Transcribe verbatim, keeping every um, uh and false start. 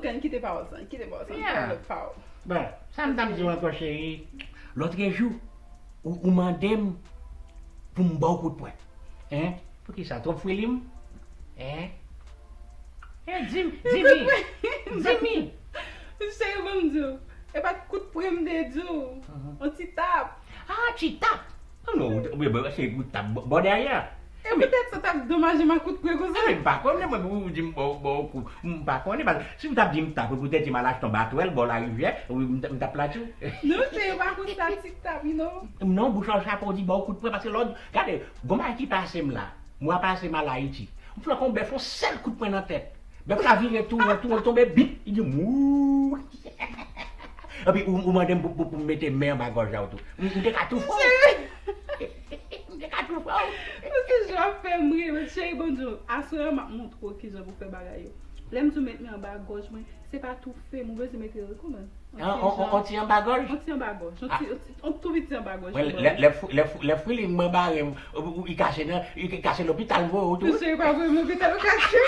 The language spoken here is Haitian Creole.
Ann kite pawòl sa, ann kite pawòl sa, ann pale lòt pawòl. Bon, sa m t ap di w ankò, cheri. Lòtrejou, ou, ou mande m pou m ba w kout pwen. Hein? Poukisa? Twòp fwi li m? Hein? Hein, di m, di m, di m. Cheri, ban m di w. E pa t kout pwen m te di w. Yon ti tap. Ah, ti tap. Oh non, ou, ou, ou, se kout tap bò dèyè. E poutèt sa t ap domaje m ak kout pwen konsa. M pa konnen, mwen, pou ou di m ba w kou. M pa konnen, paske si w t ap di m tap, ou poutèt di m al achte yon batwèl bò larivyè, wi, m t ap la tou. Non, se yo pa konsa ti tap, you know. Non, bouch an chapo di ba w kout pwen, paske lòd, gade, gon bagay ki pase m la. Mwa pase m al Ayiti. M flanke yon bèf yon sèl kout pwen nan tèt. Bèf la vire tou, tou, tonbe, bip, li di mou. Epi ou, ou mande m pou, pou, pou m mete men anba gòj la w tou. M, m te ka toufe w. M te ka toufe w. Paske jan ap fè m ri, men cheri, bon Dye, aswè a m ap montre w kijan pou fè bagay yo. Lè m di w met men anba gòj mwen, se pa toufe m, ou bezwen mete l kòman? On ti anba gòj? On ti anba gòj, on ti, on ti, on tou piti anba gòj. Lè, lè, lè fwi li mwen bare m, li kache nan, li kache lopital m voye w tou. Mesye, pa voye m lopital, ou kache.